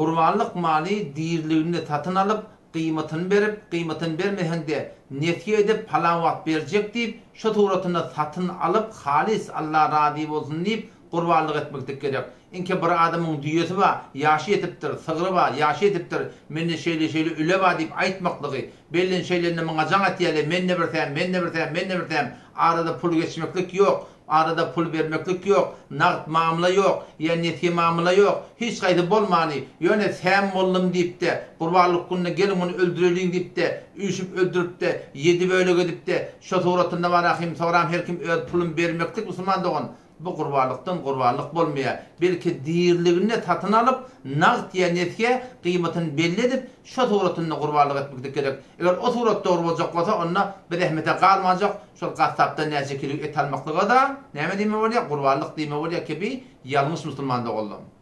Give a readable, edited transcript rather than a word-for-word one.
Gurbanlyk maly diriliginde satyn alyp, gyýmatyny berip, gyýmatyny bermeseň-de, nesýe edip, palan wagt berjek diýip, şo suratynda satyn alyp, halys Alla razy bolsun diýip, gurbanlyk etmeklik gerek. Inke bir adamyň düýesi bar, ýaşy ýetipdir, sygry bar, ýaşy ýetipdir, mende şeýle-şeýle üle bar diýip aýtmaklygy, bellen şeýlende muňa jaň etýäle, mende bir säm, mende bir säm, mende bir säm, arada pul geçmeklik ýok, arada pul bermeklik ýok, nagt mamla ýok, ýa nesýe mamla ýok, hiç haýsy bolmany, ýöne säm boldum diýip-de, gurbanlyk gününe geliň muny öldüreliň diýip-de, üýşüp öldürip-de, ýedi bölek edip-de, şo suratynda bar ahym, soram her kim öz puluny bermeklik musulman dogan, Bu gurbanlykdan gurbanlyk bolmaýar. Belki diriliginde satyn alyp, nagt ýa nesýe gyýmatyny belli edip, şo suratynda gurbanlyk etmeklik gerek. Eger o surat dogry boljak bolsa, onda bir zähmete galmajak, şol gassapdan näçe kilo et almaklyga-da näme diýme bolýar, gurbanlyk diýme bolýar kibi ýalňyş musulman doganlarym.